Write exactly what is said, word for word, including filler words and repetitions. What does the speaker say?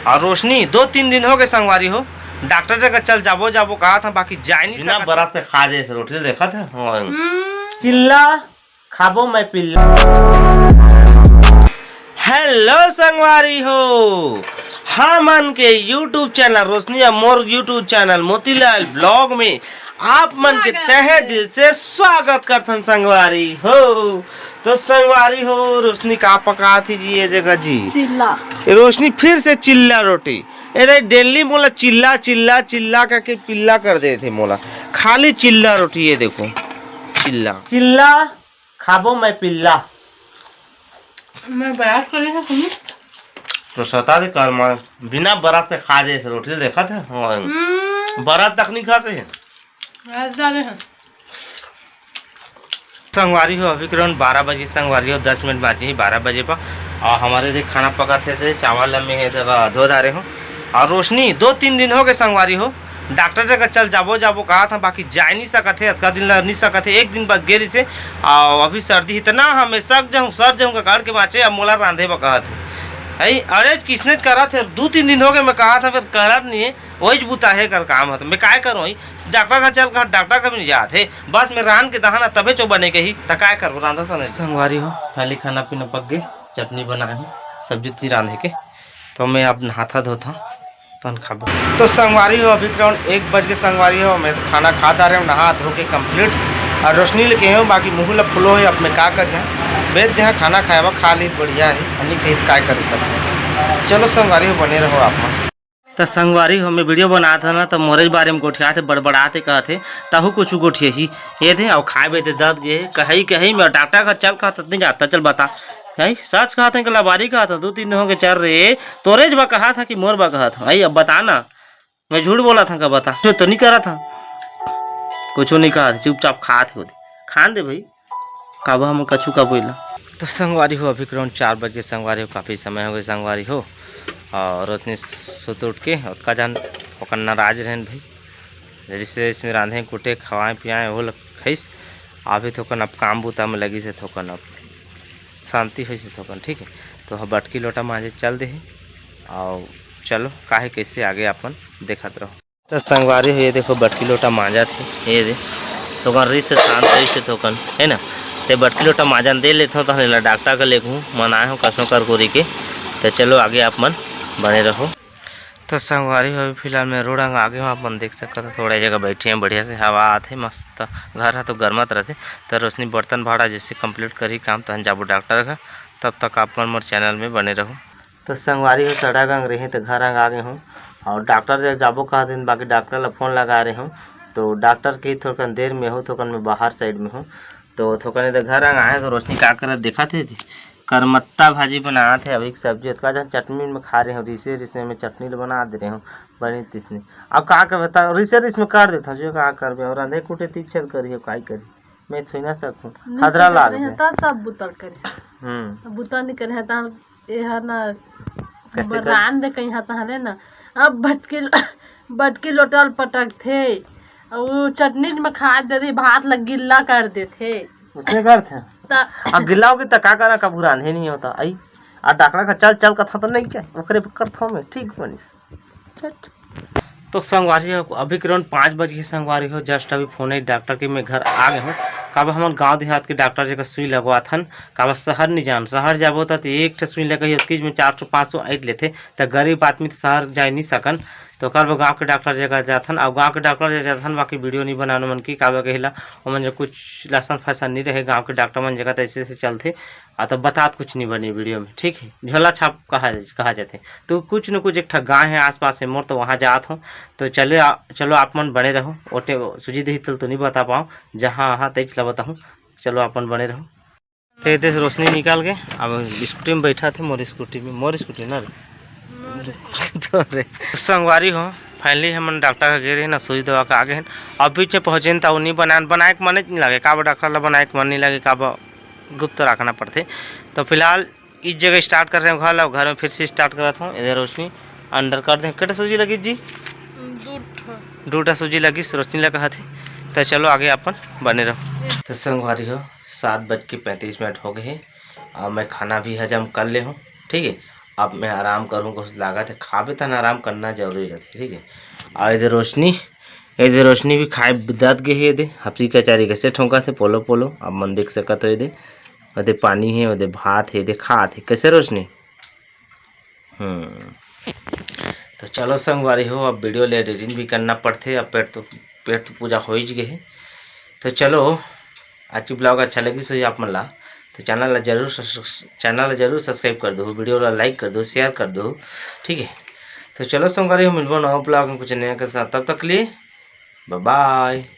और रोशनी, दो तीन दिन हो गए संगवारी हो, डॉक्टर जगह चल जाबो जाबो कहा था, बाकी जाए नहीं बिना सकत। बरत से खा दे रोटी, देखत है। हम्म। चिल्ला खाबो मैं पिल्ला। हेलो संगवारी हो, हमन के YouTube चैनल रोशनी या मोर YouTube चैनल मोतीलाल ब्लॉग में आप मन के स्वागत तहे है। दिल से स्वागत करथन संगवारी हो। तो संगवारी हो, रोशनी का पकात ही जी ये जगह जी? चिल्ला। रोशनी फिर से चिल्ला रोटी। ए रे, डेली मोला चिल्ला, चिल्ला, चिल्ला करके पिल्ला कर देथे मोला। खाली चिल्ला रोटी, ये देखो, चिल्ला। चिल्ला खाबो मैं पिल्ला। मैं बयास करे हूँ, सुनी। तो सता दे कर मार, बिना बरत से खा दे रोटी, देखत है? हाँ। हम्म। बरत तक नहीं खाते हैं। आज डाले हैं। संगवारी हो, अभी करीबन बारह बजे, संगवारी हो, दस मिनट बाकी है बारह बजे पर। और हमारे देख खाना पकाथे, चावल में है जगह धो डारे हो। और रोशनी, दो तीन दिन हो गए संगवारी हो, डॉक्टर जगह चल जाबो जाबो कहा था, बाकी जाए नहीं सकत है, अतका दिन ला नहीं सकत है, एक दिन बस गे रहिसे। और अभी सर्दी इतना हमें सक जाऊँ, सर जाऊँ का करके बाँचे, अब मोला रांधे बर कहत है। अरे किसने करत है, दो तीन दिन हो गए मैं कहा था, फिर करत नहीं है, वही बुता है कर काम है, तो मैं काय करूँ? डॉक्टर का चल कहा, डॉक्टर का भी नहीं जात है, बस मैं रांध के दहा ना तबे चो बने कही, त काय करबो रांधा सा नहीं। संगवारी हो, खाली खाना पीना पक गए, चटनी बनाए हूँ, सब्जी ती रांधे के, तो मैं अब नहाथा धोथा तन खाबो। तो संगवारी हो, अभी करीबन एक बज के संगवारी हो, मैं तो खाना खा डारे हूँ, नहा धो के कंप्लीट, और रोशनी लेके हूँ, बाकी मुँह ला फुलो है, अब मैं का कर जाए, बेच दे खाना खाए बा, खा ली बढ़िया है, अन्नी कही काय कर सकते। चलो संगवारी हो, बने रहो आप मन। त संगवारी हो, मैं वीडियो बनात हन ना, त मोरे बारे में गोठियात हे, बड़बड़ात हे, कहत हे, तहू कुछ गोठियाही। ये दे, अउ खाए बे दे दत गे, कहई, कहई में डॉक्टर का चल कहत नहीं जाता, चल बता। नहीं, सच कहत हे कि लबारी कहत हे, दो तीन दिन हो गए चल रहे, तोरे जबा कहत हे कि मोर बा कहत हे। आई, अब बता ना, मैं झूठ बोलत हँव का बता? जो तो नहीं करत हँव, कुछ नहीं कहत, चुपचाप खात हो दे, खान दे भाई। काबा हम कछु का बोला। तो संगवारी हो, अभी करीबन चार बज के संगवारी हो, काफ़ी समय हो गए संगवारी हो। और उतनी सुत उठ के ओतका जान ओकर नाराज रहन भाई, जैसे इसमें रांधे कुटे खवाए पियाए वो लोग खइस। अभी थोकन अब काम बूता में लगी से थोकन अब शांति होई से थोकन, ठीक है। तो हम बटकी लोटा मांजे चल दे ही। और चलो काहे कैसे आगे अपन देखत रहो। त संगवारी हो, ये देखो बटकी लोटा मांजत हे, ये दे थोकन रिस से शांत होइस हे थोकन, है ना। ते बटकी लोटा मांजन दे लेथों, तहन एला डॉक्टर के लेगहूँ, मनाए हो कसो कर कोरी के। त चलो आगे आप मन बने रहो। तो संगवारी हो, अभी फिलहाल मैं रोड अंग आगे हूँ, आप मन देख सकत हो, थोड़ा जगह बैठे हैं, बढ़िया से हवा आत हे, मस्त। घर ह तो गरमत रहथे। त रोशनी बर्तन भाड़ा जैसे कंप्लीट करही काम, तहन जाबो डॉक्टर घर। तब तक आप मन मोर चैनल में बने रहो। तो संगवारी हो, सड़क अंग रहे तो घर अंग आ गए हूँ, और डॉक्टर जग जाबो कहा दिन, बाकी डॉक्टर ला फोन लगा रहे हूँ। तो डॉक्टर के थोकन देर में हो, थोकन में बाहर साइड में हो। तो थोकन इधर घर अंग आए तो रोशनी का करत देखा थे, करमत्ता भाजी बनात हे। अभी एक सब्जी, अतका जन चटनी में खा रहे हो, रिसे रिसे में चटनी ल बना दे रहे हो, बनी तिसनी। अब का कर बता, रिसे रिस में कर देता हूँ, जो का करबे, और अंधे कुटे तीछल करी हो, काई करी, मैं छुई ना सकूँ, नहीं खतरा कर लाग रहे हैं, गया। तब, तब बुता करे। हम्म। अब बुता नहीं करे हैं, तब ये है ना, कैसे कर? बरदान दे कहीं हाथ हले ना, अब बटकी, बटकी लोटल पटक थे, और वो चटनी में खा देते, भात लग गिल्ला कर देते। उसने कर थे। त- अब गिल्ला होगी त का करा, कबू रांधे नहीं होता। आई, आ डॉक्टर का चल चल कथा तो नहीं क्या, ओकरे पर करता हूँ मैं, ठीक बनी। चट। तो संगवारी हो, अभी करीबन पाँच बज के संगवारी हो, जस्ट अभी फोन है डॉक्टर के, मैं घर आ गए हूँ। काबर हमन गांव देहात के डॉक्टर जगह सुई लगवाथन, काबर शहर नहीं जान, शहर जाबो त एक ठे सुई लगे ही, ओतकीच में चार सौ पाँच सौ ऐंठ लेथे, त गरीब आदमी त शहर जाए नहीं सकन। तो काबर गांव के डॉक्टर जगह जाथन, और गांव के डॉक्टर जगह जाथन, बाकी वीडियो नहीं बनानो मन की, काबर कहिला, ओमन जो कुछ लसन फैसन नहीं रहे, गांव के डॉक्टर मन जगह त ऐसे से चलथे। आ, तो बतात कुछ नहीं बनी वीडियो में, ठीक है, झोला छाप कहा, कहा जाथे। तो कुछ न कुछ एक ठा गाँव है आसपास में मोर, तो वहाँ जात हूँ। तो चले आ, चलो आप मन बने रहो, ओटे सूजी दही तल तो नहीं बता पाऊँ, जहाँ आहा तेज ला बताऊँ। चलो आप मन बने रहो। तो ये देख रोशनी निकाल के अब स्कूटी में बैठा थे, मोर स्कूटी में, मोर स्कूटी ना रे। तो रे संगवारी हो, फाइनली हमन डॉक्टर का गे रहे ना, सुई दवा का आगे हैं। अब बीच में पहुँचे त वो नहीं बनाए, बनाए के मन नहीं लगे, काबर डॉक्टर ला बनाए के मन नहीं लगे, काबर गुप्त रखना पड़थे। तो फिलहाल इस जगह स्टार्ट कर रहे हैं घर ला, घर में फिर से स्टार्ट करत हूँ। इधर रोशनी अंदर कर दे, कटा सूजी लगी जी? दू ठा। दू ठा सूजी लगी, रोशनी लगा हाथे। तो चलो आगे अपन बने रहो। तो संगवारी हो, सात बज के पैंतीस मिनट हो गए हैं और मैं खाना भी हजम कर ले हूँ, ठीक है। अब मैं आराम करूँ, कुछ लागत है, खाबे तहन आराम करना जरूरी रहथे, ठीक है। और ये दे रोशनी, ये दे रोशनी भी खाए दत गे हे, ये दे हफसी कचारी कैसे ठोंकत हे, पोलो पोलो, अब मन देख सकत हो, ये दे, ओदे पानी है, ओदे भात है, ये दे खात है, कैसे रोशनी? हम्म, तो चलो संगवारी हो, अब video ले editing भी करना पड़थे, अब पेट तो, पेट तो पूजा हो ही गए है। तो चलो, आज की vlog अच्छा लगिस होही आप मन ला, तो channel ला जरूर सब्स-, channel ला जरूर subscribe कर दो, video ला like कर दो, share कर दो, ठीक है। तो चलो संगवारी हो, मिलबो नवा vlog में कुछ नया के साथ, तब तक के लिए bye bye।